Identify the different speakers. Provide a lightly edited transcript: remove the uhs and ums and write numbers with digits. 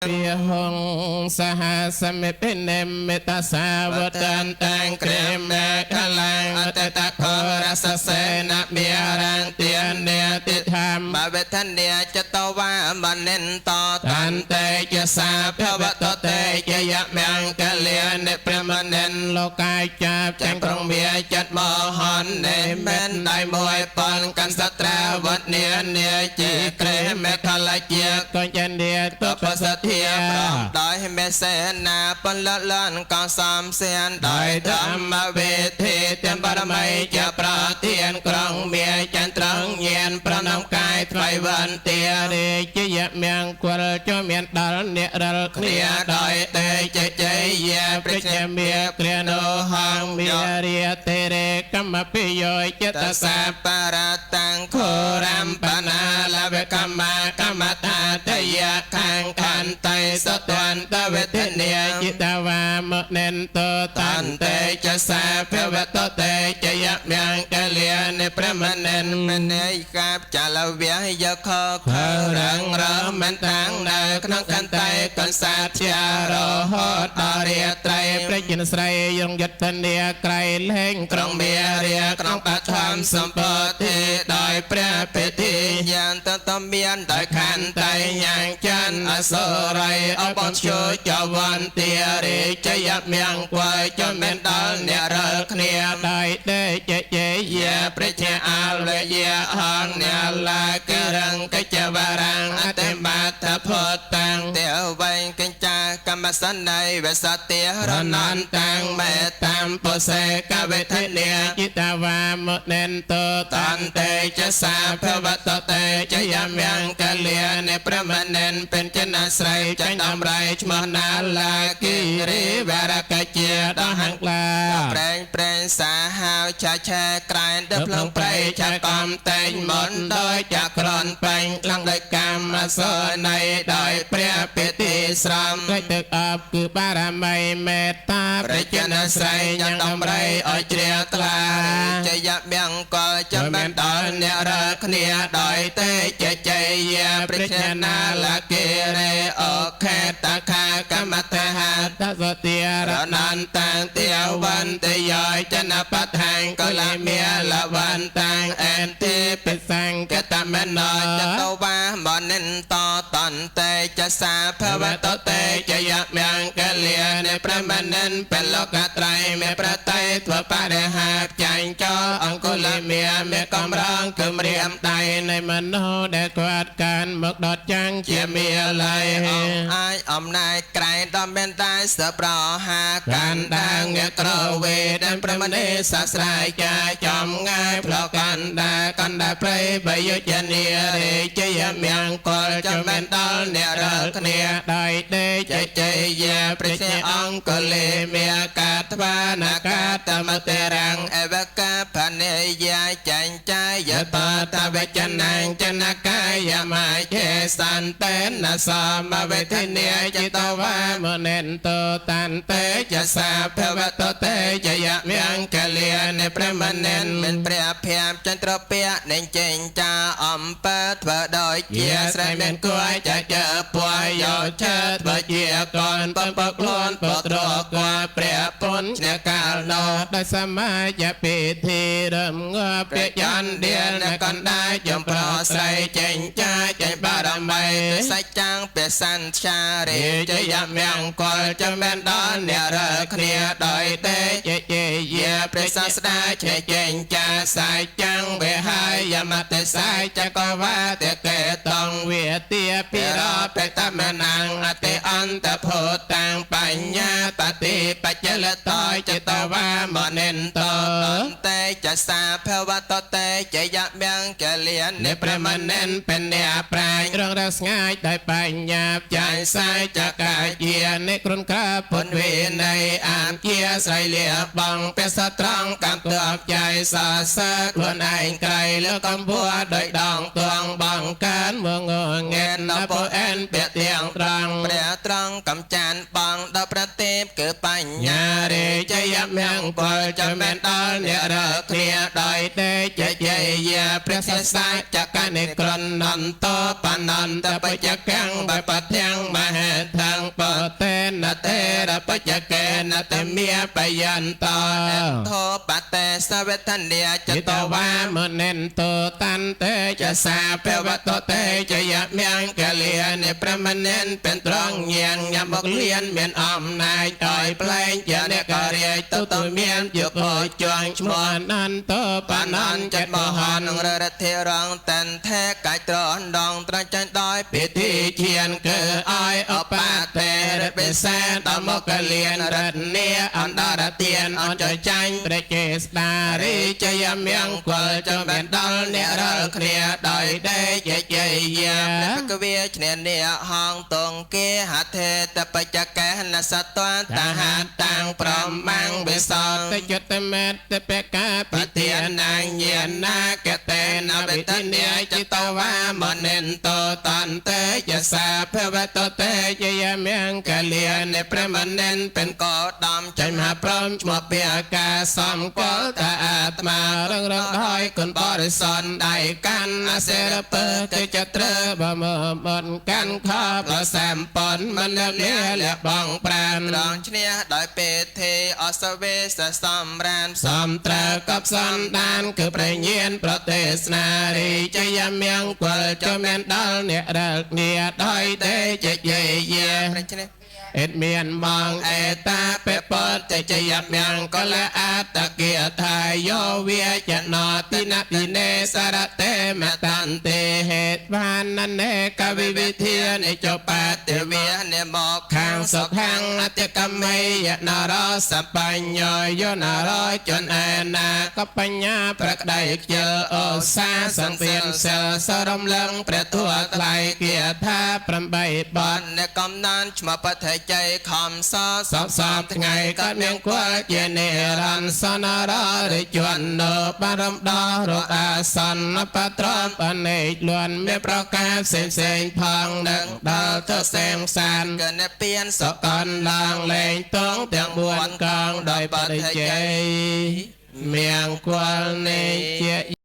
Speaker 1: ពីហងសហសមិពិនិមិតសាវតន្តੰក្រេមេកលាំងអតតខរសសេនមេរងទានេតិធម្ម
Speaker 2: វេទនាចតវាមនិនត
Speaker 1: តន្តិចសាភវតតេជយមង្គលានិព្រមនិនលោកកាយចាប់
Speaker 2: ចាំ
Speaker 1: ចាំ
Speaker 2: ក្រុងមាចិត្តមហននិមិនដៃមួយប៉ុនកសត្រាវតនានាជាក្រេមេខលជា
Speaker 1: កញ្ចនា
Speaker 2: តបសធាព្រមដោយមេសេនាពលលនកសំសៀនដោយធម្មវេធីទាំងបរមីជាប្រធានក្រុងមាចន្ទ្រងញានប្រណំកាយថ្លៃវន្ទា
Speaker 1: រាជយមង្គលចមានដល់អ្នករល
Speaker 2: គ្នា
Speaker 1: គ្នា
Speaker 2: ដោយទេជជ័យយា
Speaker 1: ព្រះ
Speaker 2: ព្រះជា
Speaker 1: ជាមាគ្រានោហងមារាទេរេកម្មពិយោចិត្ត
Speaker 2: ត
Speaker 1: សា
Speaker 2: សាបរតាំងខរំបណាលវកម្មកម្មថាតយខាងខន្តិសតន្តវេទនា
Speaker 1: จิตวามเนนโต
Speaker 2: ត
Speaker 1: ตัน
Speaker 2: ន្តិចសាភវតតេជយមង្គលានិព្រមនិនមនេកាបចលវៈយខខរងរមិនតាំងនៅក្នុងកន្តៃកន្សាធារហូតដល់រាត្រី
Speaker 1: ព្រះចិនស្រីយងយត្តនាក្រៃលែង
Speaker 2: ក្រុងមេរាក្នុងបឋមសម្ពធិដោយព្រះពិធីយ៉ាងតតមានដោយខន្តីយ៉ាងច័ន្ទអសុរ័យអបជោចវន្តារិជយមង្គលចមានដល់អ្នករលគ្នា
Speaker 1: ដោយដេជជ័យ
Speaker 2: យាព្រះជាអលយាហងអ្នកលាករងកច្ចវរាំងអតិបាតភតាំងទេវែងកញ្ចាកម្មសណៃវសតិរនន្តតាំងមេតាមពុសេកវេទនា
Speaker 1: จิตวามเนนโต
Speaker 2: ត
Speaker 1: ตัน
Speaker 2: ន្តិចសាភវតតេជយមង្គលានិព្រមនិនเป็นចនស្រីចន្ទរៃឈ្មោះណាលាគិរីវរកជាដល់
Speaker 1: ហង្លា
Speaker 2: ប្រែងប្រែងសាហាវឆាឆែក្រែងដល់ភ្លងព្រៃឆាកំតែងមន្តដោយចក្រនបែងឡើងដោយកម្មសណៃដោយព្រះពិធីស្រម
Speaker 1: ព្រៃទឹកអបគឺបារមីមេត្តា
Speaker 2: ព្រះចនស្រីញ៉ាំដំរីឲ្យជ្រះថ្លាជយមង្គលចាំមិនដល់អ្នករគ្នាដោយទេជជ័យយាព្រះចនាលគិរេអូខេតខាកម្មតហា
Speaker 1: តសតិរ
Speaker 2: រនន្តតាំងទាវន្តិយោចនបដ្ឋាងកលមេលវន្តាំងអន្តិ
Speaker 1: ពិសង្ក
Speaker 2: កតមនោចតវាមនិនតតន្តិចសាភវតតេជយមង្គលានិព្រមនិនពលកត្រៃមេប្រតៃធ្វើបរិហាចាញ់ចោលអង្គលមេមេកំរងគម្រាមដៃ
Speaker 1: នៃមនោដែលគាត់កាន់មកដតចាំង
Speaker 2: ជា
Speaker 1: ជា
Speaker 2: មេ
Speaker 1: មេ
Speaker 2: ល័យ
Speaker 1: ល័យ
Speaker 2: អង្គអាចអំណាចក្រែងដល់មានតែសប្រហាកាន់ដាងក្រវេដែលព្រមនេសាស្រាយចាចំងាយផ្លកណ្ដាកណ្ដាព្រៃបយុជនីរិជយមង្គលចាំមិនដល់អ្នករលគ្នា
Speaker 1: ដោយដេ
Speaker 2: ជជ័យយាព្រះជាអង្គលេមេកាថ្វានកាតមតិរាំងអវកាភនេយាចាញ់ចាយតតវចនੰចនកាយមាចេសន្តិនសមវេទនាจิต
Speaker 1: ត
Speaker 2: វា
Speaker 1: វាមនិនតតាន់
Speaker 2: តេចសាភវតតេជយមង្គលានិព្រមនិនមានព្រះភ័ព្វចន្ទ្រពៈនឹងចេញចាអំពើធ្វើដោយជាស្រែមានគួយចាចពួយយោឆើធ្វើជាកនពពខ្លួនពត្រកព្រះពុនឈ្នះកាលនោះ
Speaker 1: ដោយសមាជពិធីរំងាប់
Speaker 2: ព្រះចន្ទៀលកណ្ដាចំប្រស្រីចេញចាចេញបារមីសច្ចាំងព្រះសន្ចារិជយមង្គលចាំមិនដល់អ្នករគ្នាដោយទេ
Speaker 1: ជជ័យ
Speaker 2: យាព្រះសាស្តាចេចេញចាសាយចាំងវេហាយមតិសាយចកវាតកេតង
Speaker 1: វេទា
Speaker 2: ពិ
Speaker 1: ពិ
Speaker 2: រ
Speaker 1: រ
Speaker 2: បេតមនាងអតិអន្តភូតាំងបញ្ញាបតិបច្ចលតយចតវាមនិនតតេចសាភវតតេជយមង្គលានិព្រមនិនពេអ្នកប្រាជ្ញ
Speaker 1: រងរស្ងាយដោយបញ្ញា
Speaker 2: ចាញ់សាយចកាជា
Speaker 1: និគ្រុនក្រា
Speaker 2: ពុនវិន័យអាមជាស្រីលាបងពេសត្រង់កម្មទបចៃសរសើរខ្លួនឯងក្រៃលើកំពួរដោយដងតងបងកាន
Speaker 1: មងងែន
Speaker 2: ដល់ពអែនពទៀង
Speaker 1: ត្រង់
Speaker 2: ព្រះត្រង់កំចានបងដល់ប្រទេពគឺបញ្ញារិជយមង្គលចាំមិនដល់អ្នករគ្នាដោយ
Speaker 1: ទេ
Speaker 2: ជជ័យយាព្រះសាស្ត្រាចកនិក្រនន្តបនន្តបច្ចកាំងបបទាំងមហេ
Speaker 1: តមេបយន្តោ
Speaker 2: ធោបតេសវេទនាច
Speaker 1: ច
Speaker 2: ត
Speaker 1: ត
Speaker 2: វា
Speaker 1: វាមនិនតតន្ទេចសាភវតតេចយមង្គលានិប្រមនិនเป็นត្រង់ញៀងញ៉ាំមកលៀនមានអំណាចឲ្យប្លែងជាអ្នកករាជទៅទៅមានជាកោចងឈ្មោះអនន្តបនន្តចិត្តមហ
Speaker 2: ន
Speaker 1: ន
Speaker 2: ររិទ្ធិរងតន្ថេកាច់ត្រដងត្រចាញ់ដោយ
Speaker 1: ពិធីឈានគឺឲ្យអបតេរពិសេសដល់មកលៀនរតនីអន្តរទានអន្តចាញ់ព្រះចេស្តារីជយមង្គលចមានដល់អ្នករាល់គ្នាដោយដេកជ័យយា
Speaker 2: ព្រះកវាឈ្នះនេហងតងគេហថេតបច្ចកេនសតត
Speaker 1: ត
Speaker 2: ហ
Speaker 1: ហតាំងប្រមាំងវិសោតចិត្តមេតបកាពិធានាញានាកតេនវិទនេจิตវាមនិនតតន្ទេយសាភវតតេជយមង្គលានិប្រមនិនเป็น
Speaker 2: កោដំ
Speaker 1: ចេញមហាព្រមឈ្មោះពាកាសំកលតាអាត្មារងរងដោយគុណបរិស័នដៃកាន់អសិរពើគឺចត្របមមនកាន់ខប្រសំប៉ុនមនលាលបងប្រាន
Speaker 2: ត្រង់ឈ្នះដោយពេធេអសវេសសំរាន
Speaker 1: សំត្រើកបសន្តានគឺព្រះញាណប្រទេសនារីជយមង្គលចមានដល់អ្នករកគ្នាដោយទេជ័យយា
Speaker 2: ព្រះឈ្នះ
Speaker 1: អេតមានម៉ងអេតាបេពតជយមង្គលអតគាថាយោវិចណតិនតិនេសារតេមតន្ទេហេតបាននេកវិវិធានិចបតិ
Speaker 2: ទេ
Speaker 1: វិ
Speaker 2: វានិមក
Speaker 1: ខាងសុខាងអតិកមេយនរសបញ្ញយនរជនអនាកបញ្ញាប្រក្តីខ្ជិលអូសាសង្វៀនសិលសរំលឹងព្រះធម៌ថ្លៃគាថា8បទ
Speaker 2: អ្នកកំណានឈ្មោះបថេជ័យខំស
Speaker 1: សពសពថ្ងៃកើតមង្គលជានិរន្តរសនររិជននៅបារំដោះរកអាសន្នបត្រមអនេកលួនមានប្រការផ្សេងផ្សេងផងនឹងដល់ទៅសេងសាន
Speaker 2: កណពៀន
Speaker 1: សកលឡើងលែងតងទាំង4កងដោយបរិជ័យមង្គលនេះជា